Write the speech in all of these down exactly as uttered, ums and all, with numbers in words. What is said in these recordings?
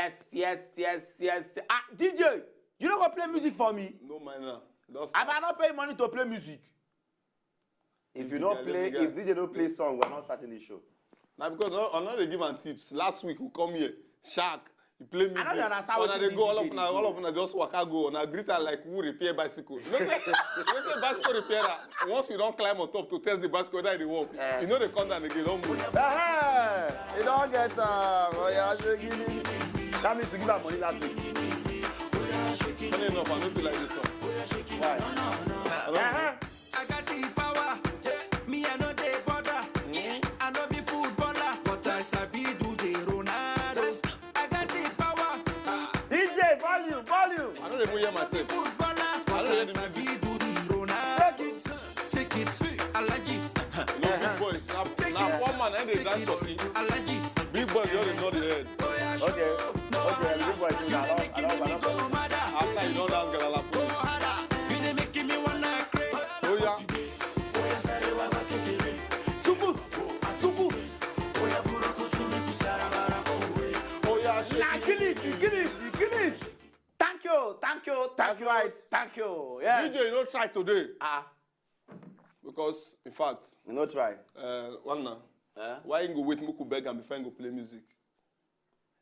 Yes, yes, yes, yes. Ah, D J, you no go play music for me? No mind now. Just I no pay money to play music. If you no play, if D J no play song, we're not starting the show. Now because I no dey give am tips. Last week we come here, shark, he play music. I don't understand When wetin they this go, all D J of dey una, do. All of una just waka go. Una greet her like who repair bicycle. You know say, you know say bicycle repairer. Once you don climb on top to test the bicycle whether e dey work, Eh. You know they come down again. Don't move. Aha! You don't get uh, oh yeah, shake it. That means to give her money last week. Funny enough, I no feel like this one. Why? I don't know. Uh-huh. I got the power. Me, I know they bother. I know be footballer, but I sabi do the Ronaldo. I got the power. D J, volume, volume. I don't even hear myself. Footballer, but I sabi do the Ronaldo. Take it, take it, Alaji. You know, big boys. Now, now one man and they dance talking. Alaji. Big boys, you already know the head. Okay, okay, big boy, do that. I don't, I don't, I don't. After you don't dance, get a laugh. You dey making me wanna craze. Oh yeah. Sukus, sukus. Oh yeah. Na kill it, kill it, kill it. Thank you, thank you, thank you, I thank you. Yeah. D J, you no try today. Ah, Because, in fact, You no try. uh, one now. Eh? Why you go wait make we beg am before you go play music?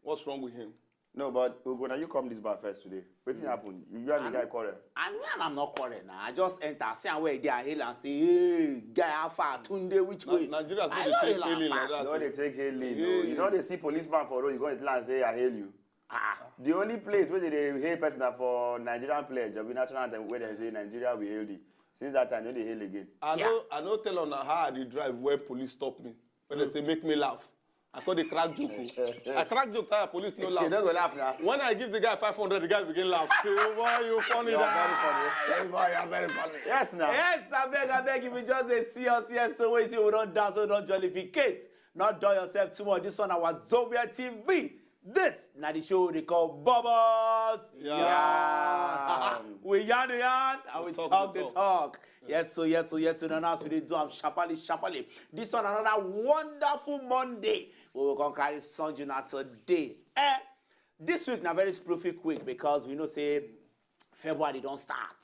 What's wrong with him? No, but Ugo, now you come this bar first today. Wetin happen? You, you and the guy quarrel. I mean, I'm not quarrel now. I just enter, see am where they are hail and say, "Hey, guy, how far? Tunde, which way?" Nigerians no I dey don't take hail am hailing like pass. that. You know they take hailing. Yeah. Oh. You know they see policeman for road. You go and tell am say I hail you. Ah, The only place where they dey hail person na for Nigerian pledge, or national anthem, where they say Nigeria we hail thee. Since that time, no dey hail again. I Yeah. know, I know. Tell on how I dey drive when police stop me. When they say make me laugh, I call the crack joke. Oh. I crack joke tire, police no You laugh. don't go laugh now. When I give the guy five hundred, the guy begin laugh. Say, "Oh boy, you funny." You are That. Very funny. Hey, boy, you are very funny. Yes, now. Yes, I beg, I beg, if you just say see us, yes, so we see we don't dance, we don't jollificate. Not dull yourself too much. This one, our Zobia T V. This, now the show they call Bubbles. Yeah. Yeah. We yarn the yarn and we Talk talk the the talk. talk. Yes, so yes, so yes, so now as we dey do am sharply, sharply. This one, another wonderful Monday. We will come carry Sunday now today. Eh, this week na very prolific week because we know say February don start.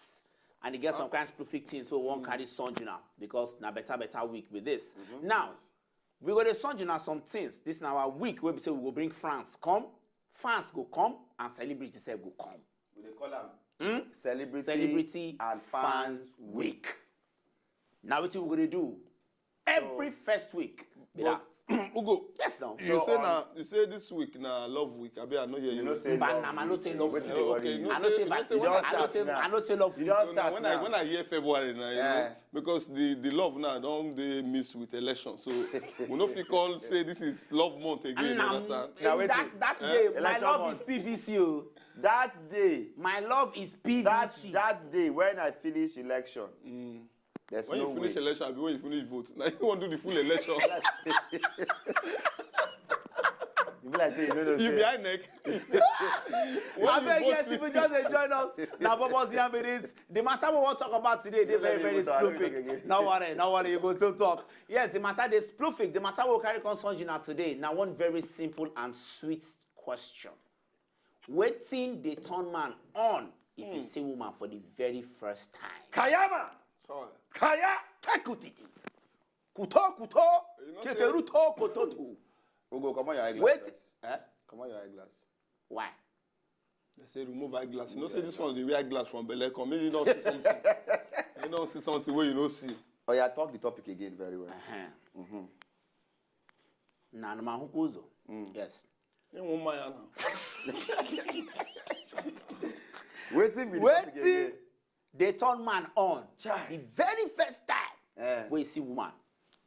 And e get some kind prolific things wey we wan carry Sunday now because na better, better week be this. Now, we go dey Sunday now some things. This na our week wey be say we go bring fans come. Fans go come and celebrity sef go come. We dey call am celebrity, Celebrity and fans week. Now wetin we go dey do every first week be that. Ugo, Yes, now. You say on- na, you say this week na love week. Abi I no hear you. You know say But love na, I no week. say love. Wetin dey Okay, worry you you? know I no say, say you ba- know say You what don I happen. no start say now. I no say love. You don No, no, start when I, now. When I hear February now, you Yeah. know, because the, the love now don dey mix with election. So we no fit call say this is love month again. You And, um, understand? Now, wait that, till- that Eh? day, my Election love month. is P V C o. That day, My love is that P V C. That day when I finish election, there's When no you finish way. Election, abi when you finish vote, now you wan do the full election. You be like say you no know You say behind neck. Abeg, yes, if you just dey join us, na Bubbles Yarn be this. The matter we wan talk about today dey very, very Let me go down, let me prolific. talk again. No worry, no worry, you go still talk. Yes, the matter dey prolific. The matter we carry come Sunday na today na one very simple and sweet question. Wetin dey turn man on if you see woman for the very first time? Kayama, Sorry. Kaya. Kekutiti. Kuto, kuto, You know say- kekeruto, kototo. Ugo, comot your eyeglass. Wait. First. Eh? Comot your eyeglass. Why? They say remove eyeglass. You know say this one dey wear eyeglass from belle come. Maybe you don see something. You don see something wey you no see. Oh yeah, talk the topic again very well. Uh-huh. Na na mahukuzo. Yes. You want my now? Wetin be the topic Wetin again? dey turn man on Chai. the very first time Eh. wey you see woman?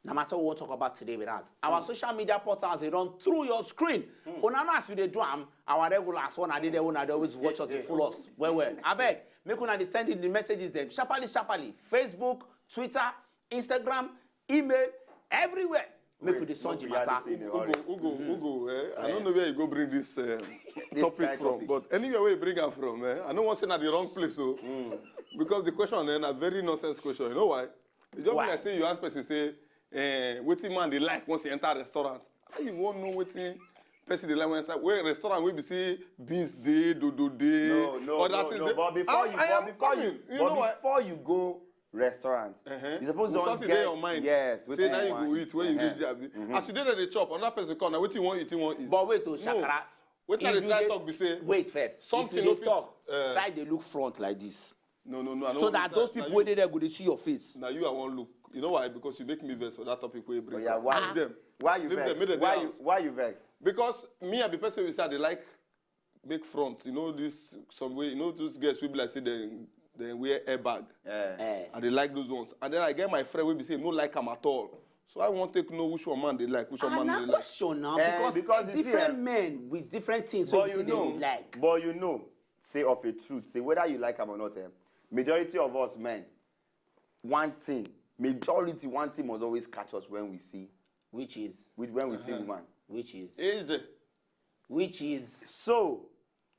Na matter we wan talk about today be that. Our social media portals dey run through your screen. Una know as we dey do am, our regulars, una dey there, una dey always watch us, dey follow us well well. Abeg, make una dey send in the messages dem sharply, sharply. Facebook, Twitter, Instagram, email, everywhere. Make we Wait, dey send no you be how matter. they say in the hurry. Ugo, Ugo, Ugo, eh? I don't know where you go bring this uh, This topic kind from, topic. But anywhere where you bring am from, eh? I no wan say na the wrong place, so because the question eh, na very nonsense question. You know why? It's just Why? Like say you ask person say, eh, wetin man dey like once he enter restaurant. How you wan know wetin person dey like when inside where restaurant wey be say beans dey, dodo dey. No, no, other no, things no. Dey. But before I, you, I but am before coming. you, You but know what? Before you go restaurant, Uh-huh. you suppose With don something get dey your mind. Yes, Say wetin now you you wan go eat. Eat when you Uh-huh. reach there. As you dey there dey chop, another person come. Now wetin you wan eat, you wan eat. But wait, oh, No. Shakara. Wetin I If dey you try dey- talk be say Wait first. Something If no you fit. dey talk, Uh, try dey look front like this. No, no, no. I no So wan that do those that. Na people wey you- dey there go dey see your face. Na you I wan look. You know why? Because you make me vex for that topic wey you bring. Oya, Up. why? Leave them. Why you Leave vex? Them, make them Why dey you house. Why you vex? Because me, I be person wey say I dey like make front. You know this some way. You know those girls wey be like say they they wear airbag. Eh. Eh. I dey like those ones. And then I get my friend wey be say no like am at all. So I wan take know which one man dey like, which one Ah, man na no dey like. Question now, Eh, because, because you see, different eh, men with different things. But So you they know, like. But you know, say of a truth, say whether you like am or not, eh, majority of us men, one thing, majority one thing must always catch us when we see, Which is, with when we see woman. Which is, A J, which is. So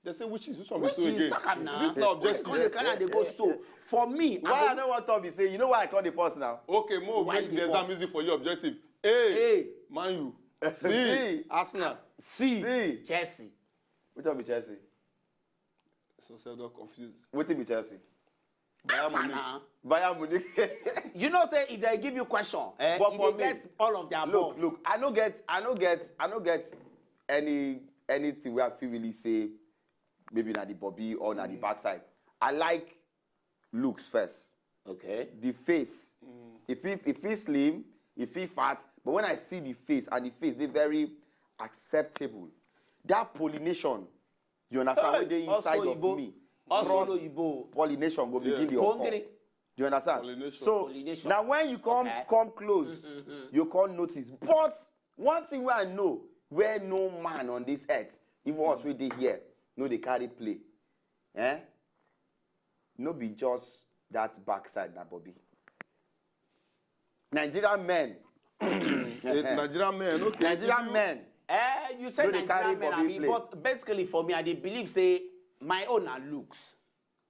they say which is which one Which be so is again. Talk am now. This na Why you objective. Come dey carry am dey go so. For me, why I I go, no wan talk be say you know why I come dey pause now. Okay, more Why make you the dey exam pause? Easy for you. Objective. Hey, Hey. Man U. See. See, Arsenal. See, See. Chelsea. Which one be Chelsea? So say I don confuse. Wetin be Chelsea? Bayern Answer Munich. Now. Bayern Munich. You know say if they give you question, eh, But you for dey me, get all of their Look, balls. Look. I no get, I no get, I no get any anything where I feel really say maybe na the bobby or na the backside. I like looks first. Okay. The face. If it if he slim, if he fat, but when I see the face and the face, they very acceptable. That pollination, you understand Hey, what they also inside of Igbo. Me. Also Cross Igbo. Pollination go begin the Pondre. occur. You understand? Pollination. So Pollination. Now when you come Okay. Come close, you can't notice. But one thing where I know, where no man on this earth, even us we dey here, no they carry play. Eh? No be just that backside na Bobby. Nigerian men. Eh, Nigerian men, okay. Nigerian men. Eh, you said No dey Nigerian carry men, Bobby abi, play. But basically for me, I dey believe say my own na looks.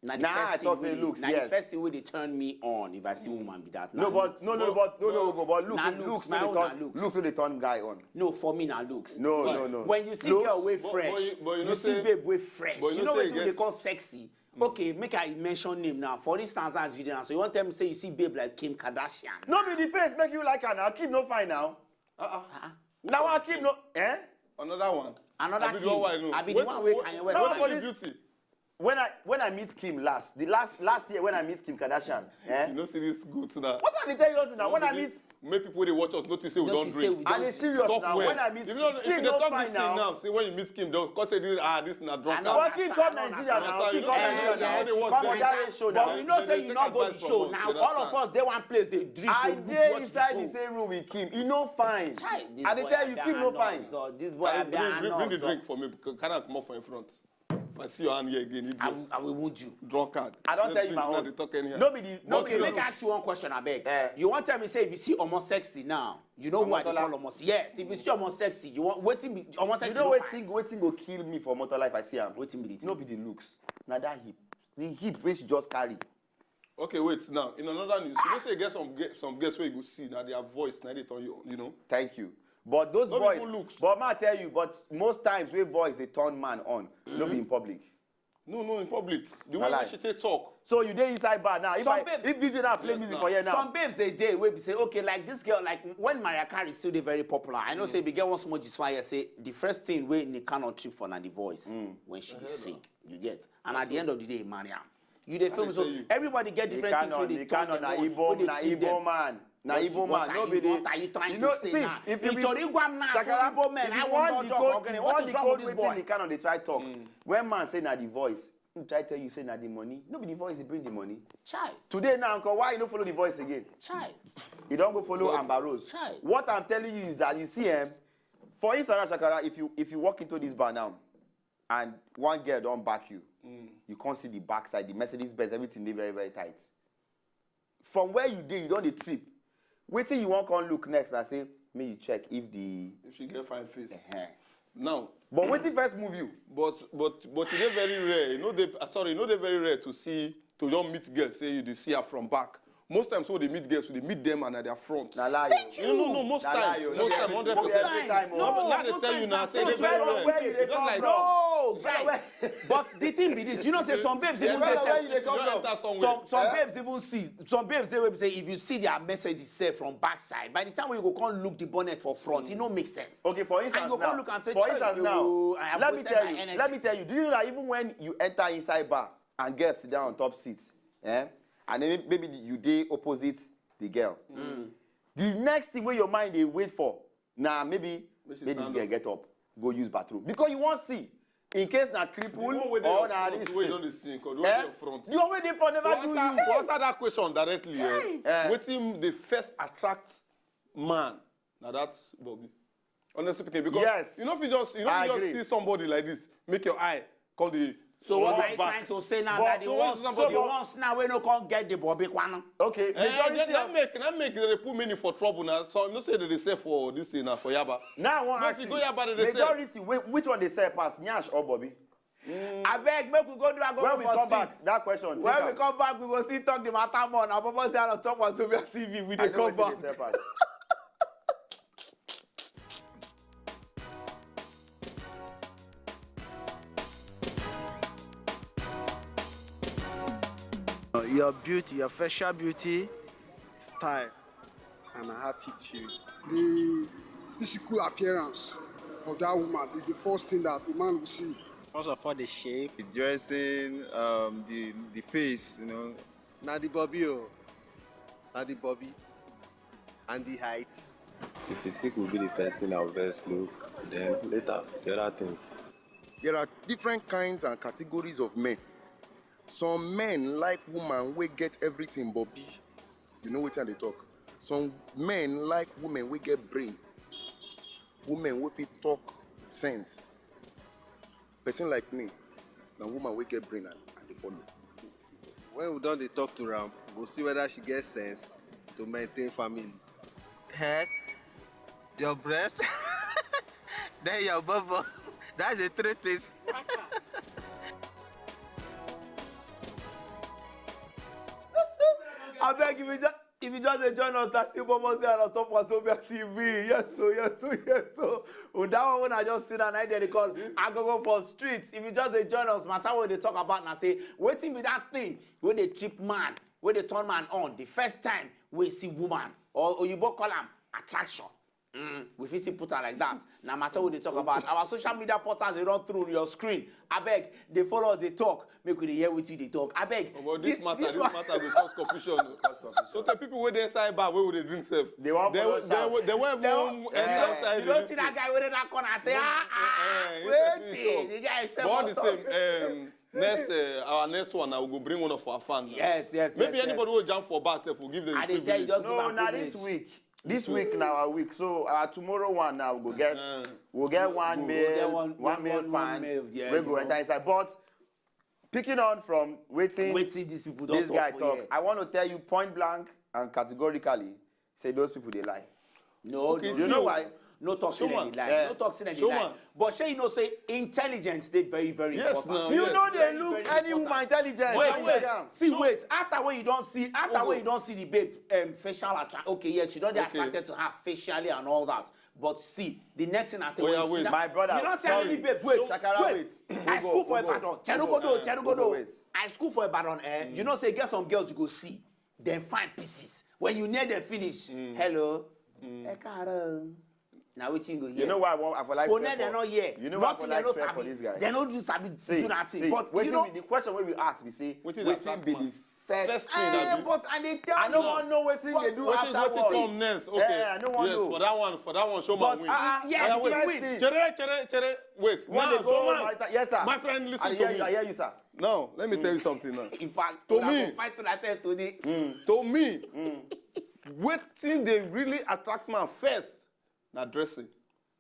Na the Nah, first I thing talk wey say dey- looks, na yes. The first thing wey dey turn me on if I see woman be that. Na No, but looks. no, no, but no, no, no, but looks, Na looks, looks, no my dey own na turn, looks. Looks no dey turn guy on. No, for me na looks. No, See, no, no. When you see Looks. Girl wey But- fresh, but you- but you you know see say- Babe wey fresh. but you You know know say wetin you we dey get- call sexy. Okay, make I mention name now. For instance, as you dey now, so you wan tell me say you see babe like Kim Kardashian. No be the face make you like her now. Kim no fine now. Uh-uh. Now I Kim no. Eh? Another one. Another Abi the Kim. One wey I know. Abi the one wey Kanye West What like. About the beauty? When I when I meet Kim last, the last last year when I meet Kim Kardashian, eh? You know, see this good now. What I dey tell you now? When I meet Make people dey watch us notice say we don Notice say drink. we don And it's serious Talk now. Well. When I meet If you don't, Kim, if you no talk fine this thing now. Now, see when you meet Kim, they'll come say this, ah, this na drunk. I know. But Kim come I know. Nigeria now. Understand? Kim You come know, Nigeria you now. know they watch Come them. on that show But now. we know They- say they you take no go the advice from show us, now. you All of understand? Us dey one place dey drink. I Dey dey watch inside show. The same room with Kim. E no fine. Chai, this I dey boy tell you, abi Kim no another fine. So this boy abi Bring, bring, bring the another. Drink for me. Can I come up for in front? If I see your hand here again, idiot. I will, I will wound you. Drunkard. I don't Let's tell you drink my now, own. They talk anyhow. No be the no But be Okay, the make I looks. Ask you one question, abeg. Eh. You wan tell me say if you see Omo Sexy now, you know who I dey Omotola. Call Omo Sexy? Yes, if you see Omo Sexy, you want wetin be Omo Sexy? You know No wetin fine. Wetin go kill me for Omotola if I see am? Wetin be the thing? No be the looks. Na that hip. The hip wey she just carry. Okay, wait now. In another news, you know say e get some ge- some girls wey you go see na their voice na dey turn you on. You know. Thank you. But those No be boys, even looks. But ma tell you, but most times wey voice dey turn man on, no be in public. No, no, in public. The Na way lie. Wey she take talk. So you dey inside bar now. If Some I, babes- if D J now play Yes, music now. for here now, Some babes dey dey wey be say, okay, like this girl, like when Mariah Carey still dey very popular. I know say we get one small gist wey I hear say the first thing wey Nick Cannon trip for na the voice when she dey sing. You get, and at the end of the day, marry am. You dey feel me? So tell you. Everybody get different things wey Nick dey turn Cannon, them on, Nick Cannon, wey na dey Igbo, wey dey na tip Igbo them. Man, na What Igbo you- Man, what no are be you- the. What are you trying You to know, say see, now? If you be Ìtòrí Igbo Man, Shakara, Igbo Man, if I you want want the talk code, again. if you What want is the wrong with code, this wetin boy? Nick Cannon dey try talk. When man say na the voice, him try tell you say na the money. No be the voice dey bring the money. Chai, Today now, uncle, why you no follow the voice again? chai. You don go follow Amber Rose. Chai. What I'm telling you is that you see, em, for inside Shakara, if you if you walk into this bar now, and one girl don back you, you can't see the backside, the Mercedes Benz, everything dey very very tight. From where you dey, you don dey trip. Wetin you wan come look next na say make you check if the. If she get fine face. Eh. Now, But wetin first move you? but but but e dey very rare. You know, they uh, sorry, you know, they very rare to see to just meet girl say you dey see her from back. Most times when they meet girls, they meet them and at their front. Na lie. Thank You know, no, most Na lie, times, you most know, times, hundred most percent. every time, No, oh. but now they Most tell you times now, na say so they it's very very well. Where you dey It's not come like from? No, Where guy. you- But the thing be this, you know, say some babes even Where, dey where you say dey come You from? enter somewhere. some some Eh? babes even see some babes dey wey be say if you see their message itself from backside, by the time when you go come look the bonnet for front, it no make sense. Okay, for And instance you go now, come look and say, for "Chai, instance you, now, I have let me wasted tell my you, energy." Let me tell you. Do you know that even when you enter inside bar and girls sit down on top seats, eh, and then maybe you dey opposite the girl, the next thing where your mind dey wait for now maybe Make she make this stand girl up. Get up, go use bathroom because you wan see in case na The cripple one wey dey or your na front, this the way you thing. Don dey see, 'cause the one Eh? wey dey your front. The one wey dey front never To do answer, to you. Answer that question directly, eh, Eh. wetin dey first attract man na that Bobby. Honestly speaking, because Yes. You know if you just you know I if you agree. Just see somebody like this, make your eye come the So what hold are you back. Trying to say now But that the so ones it's the not- ones now wey no come get the Bobby Kwano? Okay, Eh, majority then that of make that make they put meaning for trouble now. So you know say they dey sell for this thing now for Yaba. now I wan No, ask if you. you go Yaba, they dey sell. Majority, whi- which one dey sell pass, nyash or Bobby? Abeg, make we go do agogo When we for come street. Back, that question. When Take we am. Come back, we go see talk the matter more. Na Bobo say on Top Wazobia T V, we I dey know come wetin back. Dey sell pass. Your beauty, your facial beauty, style, and attitude. The physical appearance of that woman is the first thing that a man will see. First of all, the shape. The dressing, um, the the face, you know. Na the Bobby o, na the Bobby and the height. The physique will be the first thing I'll first look, then later the other things. There are different kinds and categories of men. Some men like woman wey get everything Bobby. You know wetin I dey talk. Some men like women wey get brain. Women wey fit talk sense. Person like me, na woman wey get brain and, and dey follow. When we don dey talk to am, we go see whether she get sense to maintain family. Head, your breast, then your bubble. That's the three things. Abeg, if you just if you just dey join us, that's you Bobo say on Top Wazobia T V. Yes, so yes, so yes, so. Oh, that one when I just sit down, I dey call Agogo for streets. If you just dey join us, matter what they talk about now, say wetin be that thing wey dey trip man, wey dey turn man on the first time we see woman or Oyibo call am attraction. Mm, we fit still put am like that. Na matter we dey talk about. Our social media portals dey run through your screen. Abeg, dey follow us dey talk. Make we dey hear wetin you dey talk. Abeg, But this, matter, this, one- matter go cause confusion. So the people wey dey inside bar wey we dey drink sef, They wan they follow they shout. they were They even wan- eh, you outside don't dey see that guy wey dey that corner say ah ah Eh, eh, wait inside till shop. The guy is But all the same, um, next uh, our next one now we go bring one of our fans. Now. Yes, yes, Maybe yes, anybody yes. Who jam for bar sef will give them. I The dey tell you, privilege. Just give No, am na privilege. This week. This week na our week. So our tomorrow one now we go get Uh, we go get one we go male get one, one- male one- one fan male, yeah, wey you go know. Enter inside. But picking on from wetin Wetin these people don this talk guy for talk, here. I want to tell you point blank and categorically say those people dey lie. No, Okay, no, You no. know why? No talk say Showman. dem dey lie. Yeah. No talk say dem dey Showman. lie. But shey you know say intelligence dey very very Yes, important. now, You yes. know they Very, look very any important. Woman intelligence. Wait, That's wait. Scam. See, wait. After when you don't see, after Ogo. When you don't see the babe um, facial attraction, okay, yes, you don't be Okay. Attracted to her facially and all that. But see, the next thing I say, Oh, when yeah, you see wait. that, My brother, you don't see sorry. Any babes. Wait, Shakara, wait. Wait. I Ogo, school for Ogo, Ibadan. Ogo, Cherugodo, eh, Cherugodo. Ogo, wait. I school for Ibadan. Eh? You know, say get some girls you go see. Then fine pieces. When you near them finish, hello, ẹ káàárọ̀. Now wetin you go hear? You know why I, want, I for like Phone spare dem for- no hear. You know why I Nothing for dem like no spare for sabi. This guy. Dem no do sabi See, do that thing. See, But wetin you know, be the question wey we ask be say Wetin dey wetin attract be man? The first First thing thing I I be do. First, I no wan know wetin dey do What is afterwards. Wetin come next? Okay. Eh, I no wan Yes, know. For that one, for that one, show But man win. ah, Yes, Oya, he wait. win. Chere, chere, chere. Wait. When Now, they go show man. marital, yes sir. My friend, listen I to hear me. You, I hear you, sir. Now, let me tell you something now. In fact, To una me. Go fight una sef today. To me, wetin dey really attract man first na dressing.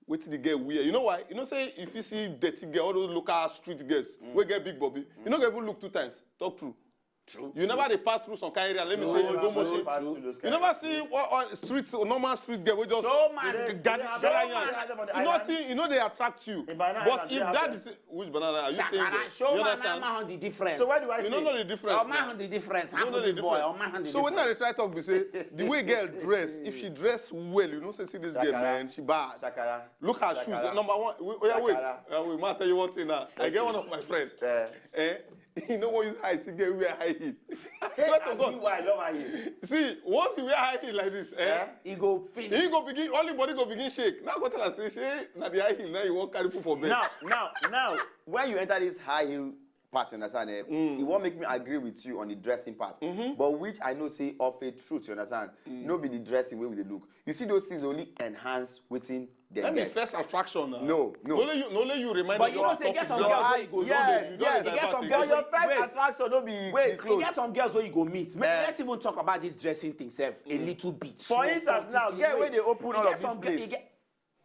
Wetin the girl wear. You know why? You know say if you see dirty girl, all those local street girls wey get big body, you no go even look two times. Talk true. You never dey pass through some kind area. Let me say you go Mushin. You never see one, one street, normal street girl wey just Show man. Ga- ga- Show gather man. Yarn. You nothing, you know they attract you. A banana But island, if yeah, that yeah. is which banana are you staying Shakara, there? show You man understand? How the difference. So where do I You stay? don't know the difference. Oh, man, the difference. You don't How know the this boy? difference. Oh, man, the So when I difference. try talk, we say the way girl dress, if she dress well, you know, say see this girl, Shakara. Man, she bad. Shakara. Look her shoes. Shakara. Number one, wait, oya, wait, Shakara. oya, wait. Ma tell you one thing now. I get one of my friend. Eh. Eh? You know what you high, see girl wear high heel. Swear to And God. you why I love her heel. See, once you wear high heel like this, eh? Eh? He go finish. He go begin, all the body go begin shake. Now go tell her say, shey na the high heel now you wan carry put for bed. Now, now, now, when you enter this high heel part, you understand? Eh? It won't make me agree with you on the dressing part, but which I know say of a truth, you understand? No be the dressing way with the look. You see those things only enhance waiting. Let me first attraction now. No, no. Only you, only you remind But us you know of say get topic some now. girls wey you go Yes, see. yes, Get some but girls your wey first wait. Attraction no be Wait, the e clothes. Get some girls wey you go meet. Make, Eh. Let's even talk about this dressing thing sef a little bit. For instance, now, girl wey dey open all of this place.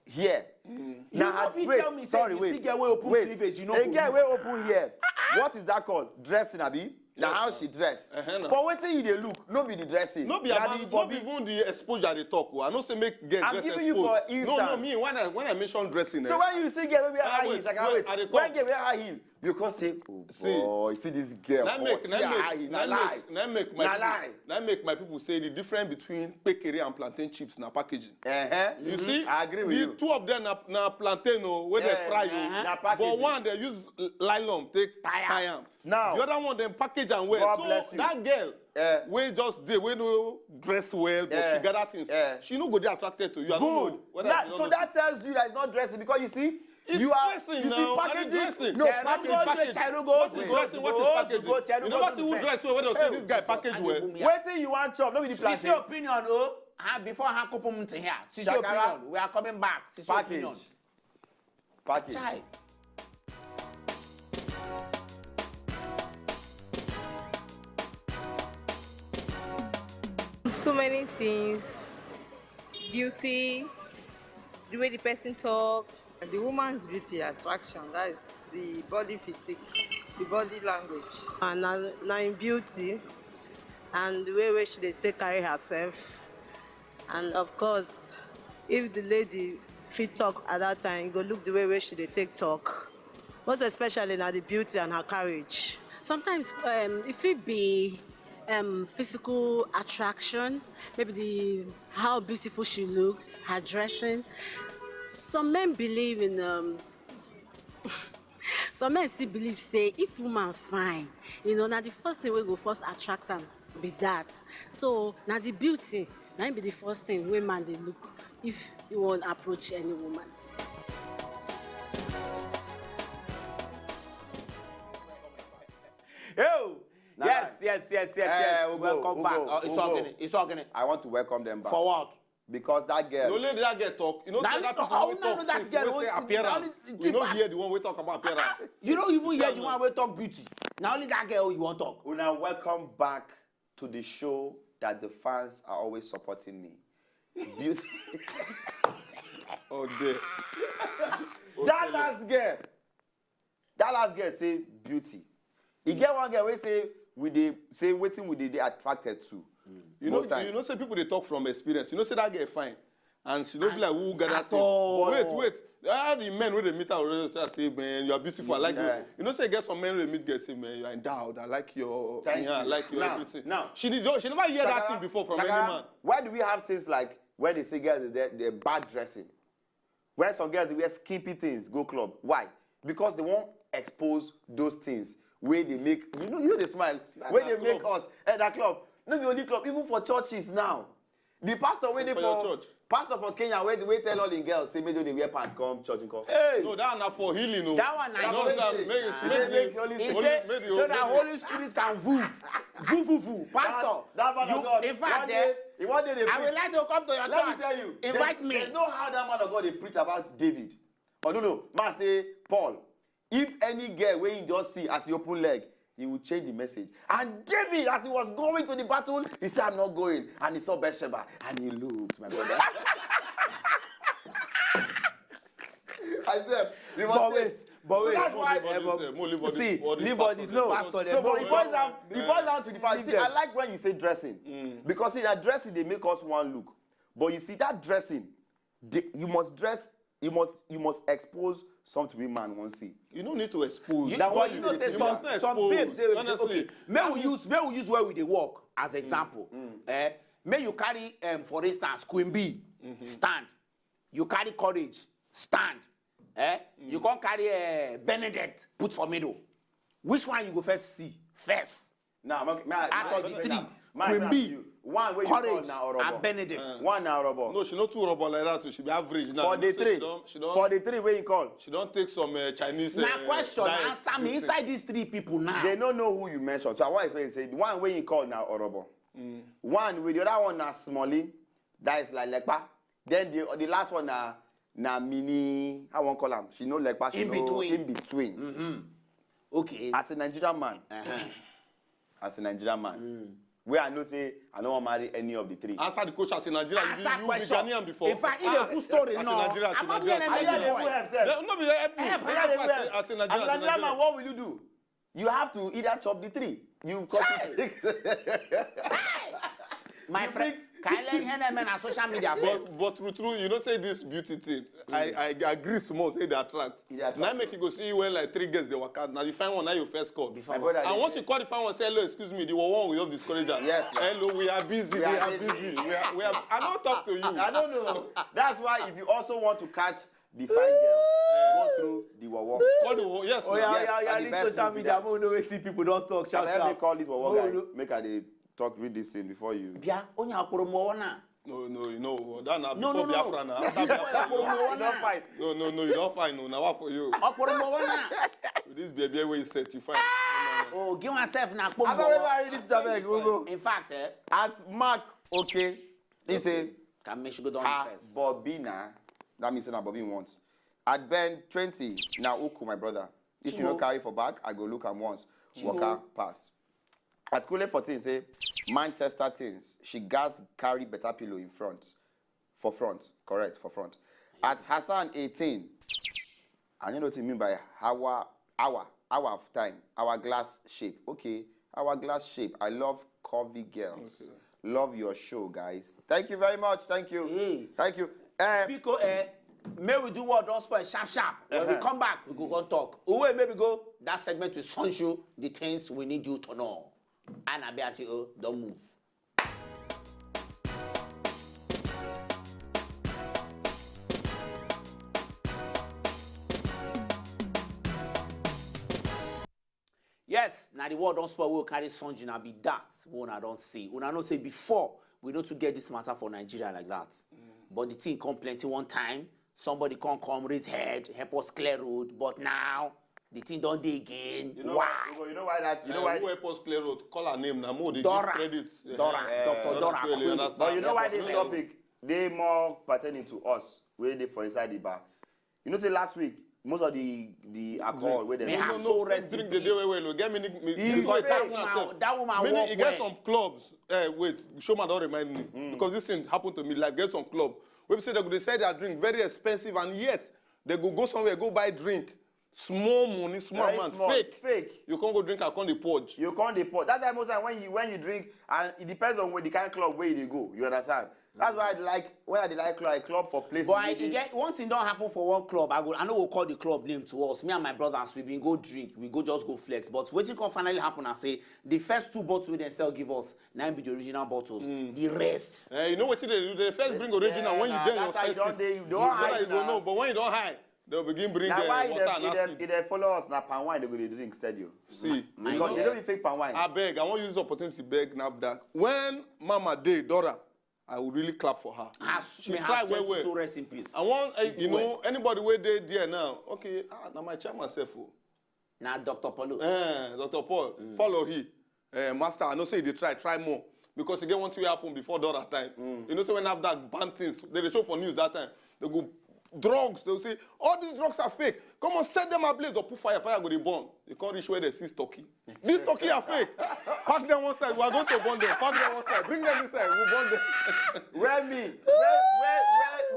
Here. You no fit tell me say if you see girl wey open cleavage, you no go. A girl wey open here. What is that called? Dressing, abi? Na how she dress. But wetin you dey look, no be the dressing. No be about, no be even the exposure they talk. Oh. I know say make girl dress exposed. I'm giving you for instance. No, no, me when I when I mention dressing. So when you see girl wey wear high heel, wait, like, wait, I dey when come. Girl wear high heel, you come say, oh boy, see this girl. Na make, na make, Na lie. Na make my Na people, lie. Na make my people say the difference between pekere and plantain chips na packaging. Uh-huh. You see, I agree with the you. Two of them na, na plantain o, wey they Yeah. fry you. Na packaging. But one they use nylon take tie am. Now, The other one dem package am well. God So bless you. That girl Eh. Wey just dey, wey no dress well, but Eh. She gather things. Eh. She no go dey attracted to you. I don't know Good. Whether That, you don't so know. That tells you that it's not dressing because you see, It's you are dressing you now. See Na the packaging. Dressing. No Cherugo, packaging. Cherugo, What is dressing? What is Cherugo, packaging? Cherugo, You never see who Cherugo. Dress well. Wey they say this guy Jesus, package and well. you boom here. Wetin you want chop? No be the Sisi plantain. Opinion o. Ah, before her couple months here. Sisi Shakara. Opinion. We are coming back. Sisi Opinion. Package. Package. Chai. So many things, beauty, the way the person talk. The woman's beauty attraction, that is the body physique, the body language. And na, na im beauty and the way wey she dey take carry herself. And of course, if the lady fit talk at that time, you go look the way wey she dey take talk. Most especially na the beauty and her carriage. Sometimes um, e fit be um, physical attraction, maybe the how beautiful she looks, her dressing. Some men believe in um, some men still believe say if woman fine, you know, na the first thing wey go first attract am be that. So na the beauty na im be the first thing wey man dey look if he wan approach any woman. Yo! Yes, yes, yes, yes, yes. Eh, Ugo, Welcome Ugo, back. Oh, it's Ugo. Ogini. It's Ogini. I want to welcome them back. For what? Because that girl. No let that girl talk. You know, Now, say that oh, people wey no, talk no, that since girl wey wey- say appearance. that is- We no in fact- hear the one wey talk about appearance. You don't even hear the No. One wey talk beauty. Na only that girl you wan talk. Una welcome back to the show that the fans are always supporting me. Beauty. Oh, there. That last girl. That last girl say beauty. E get one girl wey say we dey say wetin we dey dey attracted to. You know, Most times. You know, say people dey talk from experience. You know, say that girl fine, and she no be like who gather At things. all. Wait, wait. All the men wey dey meet her already tell her say, man, you are beautiful. I like Yeah. you. You know, say get some men wey meet girl say, man, you are endowed. I like your. Thank Yeah, I you. like your Now, everything. now. She did. She never hear that Shakara, thing before from Shakara, any man. Why do we have things like where they say girls they they bad dressing? Where some girls they wear skimpy things, go club. Why? Because they won't expose those things where they make you know you they smile. Where they that make club. Us at that club. No be only club, even for churches now. The pastor wey dey For for, your church. Pastor for Kenya wey wey tell all the girls say make they wear pants come church and come. Hey, no, that na for healing. No. That one na No, healing. that He make it say make make the- Holy He Spirit. Holy- say make the so that Holy- Holy Spirit can vu, vu, vu, vu. Pastor, That, that man you, of God. In fact, One eh, day, he one day they I preach. would like to come to your Let church. Me tell you, Invite there's, me. There's no how that man of God they preach about David. Or no, no, man say Paul. If any girl wey he just see as he open leg, he will change the message. And David, as he was going to the battle, he said, "I'm not going." And he saw Bathsheba and he looked, my brother. I swear. You must But say, wait, But So wait, that's why Leave all eh, this, but- eh, mo leave all this, see, all this leave all pastor this dem. So, but pastor it boils dem. down, it boils down to the fact. Leave See, them. I like when you say dressing because see that dressing dey make us one look. But you see that dressing, dey, you must dress. You must you must expose something wey man wan see. You no need to expose. You, That but one you you know dey say see some am. some Expose. babes say we say Honestly, okay, make we use make we use where we dey work as example. Eh, make you carry um, for instance Queen B stand, you carry Courage stand, eh, you come carry uh, Benedict put for middle. Which one you go first see first? Now, my, my, Out my, of the my, three, my, Queen my, B, you- one wey you call Courage, na Orobo. And Benedict. One na Orobo. No, she no too rubber like that. So she be average now. For You the know say three, she don, she don, for the three wey you call, she don take some uh, Chinese. Na uh, question, diet, answer me this thing. Inside these three people now. They no know who you mention. So I want to explain. Say the one wey you call na Orobo. One with the other one na Smolly. That is like Lekpa. Then the the last one na na Mini. I wan call am. She no Lekpa. She In no between. In between. Okay. As a Nigerian man, Uh-huh. as a Nigerian man, where I know say I no wan marry any of the three. Answer the question as a Nigerian. You, Answer you be question. Ghanaian before. In fact, in a good story, As no. a Nigerian, as a I'm not Nigerian. being I hear any the boy. who help sef. No, no, be help me. Help, Help help, me As as a- as a a Nigerian. Nigerian man, what will you do? You have to either chop the three. You cause My friend, Kylie Henneman on social media first. But, but true, true, you know say this beauty thing. I, I agree small say they attract. They attract. Now make you go see when like three girls they work out. Now you find one, now you first call. Before My brother, And they once say- you call the phone and say hello, excuse me, the one we have discouraged. Yes, sir. Hello, we are busy. We We, are are busy. busy. We are, we are. I don't talk to you. I don't know. That's why if you also want to catch the fine girl, go through the Wowo. Call the wo- yes. Oh Now. yeah, Yes, yeah, yeah. na the Leave best social thing be media. that. Mo know wetin people don talk. Sharp, Abeg, let me sharp. call this Wowo Mo guy. know. Make I dey talk read this thing before you. Bia, onye akpọrọ m ọwọ na. No, no, you know that na No, before no, no. Biafra now. This After is why Biafra. akpọrọ m ọwọ You na. don fight. No, no, no, you don't find no. Now what for you? Akpọrọ m ọwọ na. With this baby wey you set, you find. Oh, give myself na akpọ m I don't ever ọwọ. read this abeg. Go go. In fact, eh, At Mark, okay, he say can make sure go down ah first. Bobina. That means say na Bobby want. At Ben twenty, na Uku my brother. If you no Chiwo. Carry for back, I go look am once. Chiwo. Waka pass. At Kule fourteen say Manchester things. She gats carry better pillow in front. For front, correct, for front. At Hassan eighteen, I don't know what you mean by hour, hour, hour of time, hourglass shape. Okay, hourglass shape. I love curvy girls. Love your show, guys. Thank you very much. Thank you. Hey. Thank you. Um, Biko, eh, may we do what don spoil sharp sharp. When we Uh-huh. come back, we go go talk. Uwe, maybe go that segment with Sonju, the things we need you to know. And Abiati O, don't move. Yes, now the world don't spoil. We'll carry Sonju now be that. We una don't see. Una know say before we don't to get this matter for Nigeria like that. But the thing come plenty one time. Somebody come come raise head, help us clear road. But now the thing don't dig in. you know Why? You know, you know why that? You know Uh, why? Who help us clear road? Call her name now. More they Dora. Give credit. Dora. Uh, Doctor uh, Dora. Queen, you Queen. understand? But you know why Help us this clear road. Topic they more pertaining to us. Where they for inside the bar. You know, say last week most of the the alcohol where they May her No, soul no, rest drink in the day peace. Where we get many. He Because fake. that That woman, that woman Meaning, walk e get well. Some clubs. Uh, wait, Shoma don remind me because this thing happened to me. Like, get some club where we say they go dey sell their drink very expensive, and yet they go go somewhere go buy drink, small money, small Very amount, small, fake. Fake. You can't go drink and come the purge. You can't deport. That time most time when you when you drink, and it depends on where the kind of club where you dey go. You understand? That's why I like when I dey like club, I club for places. But wey I dey- get one thing don't happen for one club. I go, I know we'll call the club name to us. Me and my brothers, we been go drink, we go just go flex. But waiting can finally happen and say the first two bottles we then sell give us, now be the original bottles. The rest. Eh, you know what they do? They first bring original. When you Yeah, get nah, your that time you senses, don dey, you you don know high that you go now. Know. But when you don't high, they will begin bring Na uh, why water and if acid. they, if they follow us na palm wine they go dey drink steady o. See, Because they no be fake palm wine. I beg, I want to use this opportunity to beg NAFDAC. When Mama Day Dora, I will really clap for her. As She may try have well, gentle well. soul rest in peace. I want, uh, She you do know, well. Anybody where they there now. Okay, ah, now my chairman self. Oh. Now Doctor Paulo. Eh, Doctor Paul, Paul Ohi, eh, master, I know say they try, try more. Because again, one thing will happen before Dora time. You know, so when have that ban things, they dey show for news that time. They go drugs. They will say all these drugs are fake. Come on, set them ablaze or put fire. Fire go dey burn. You can't reach where they see turkey. This turkey are fake. Pack them one side. We are going to burn them. Pack them one side. Bring them inside. We burn them. Where me? Where where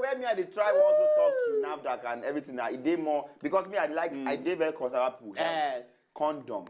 where where me I dey try also talk to NAFDAC and everything. I dey more because me, I like, I dey very concerned about people health. Condom.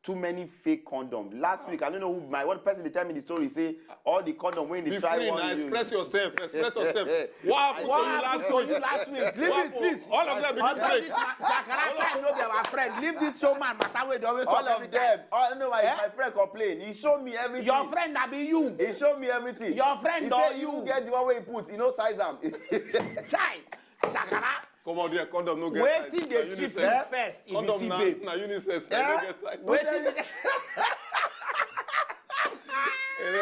Too many fake condom. Last week, I don't know who my one person dey tell me the story. Say all the condom wey dey try one use. Express yourself. Express yourself. What happened to you last week? Leave it, please. All of them begin break. Shakara time no be our friend. Leave this show man matter wey dey always talk every time. All of them. All, no, my, my friend complain. He show me everything. Your friend na be you. He show me everything. Your friend or you. He say you get the one wey he put. He no size am. Chai, Shakara. Come on there, condom no get size. Wetin dey cheap you first if you see babe? Na unisex, I no get size. Wetin dey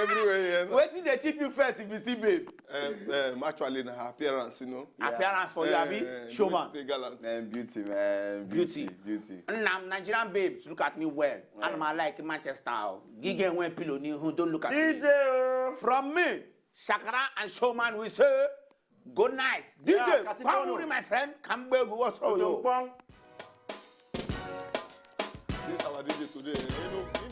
everywhere here. Wetin dey cheap you first if you see babe? Um, um, actually, na her appearance, you know. Appearance for you, abi? Showman. Stay gallant. Man, beauty, man. Beauty, beauty. Now, Nigerian babes, look at me well. And my like Manchester. Gige when pillow ni who don't look at me. From me, Shakara and Showman, we say good night. D J, Pamuri, my friend, come back, what's up, yo? This our D J today.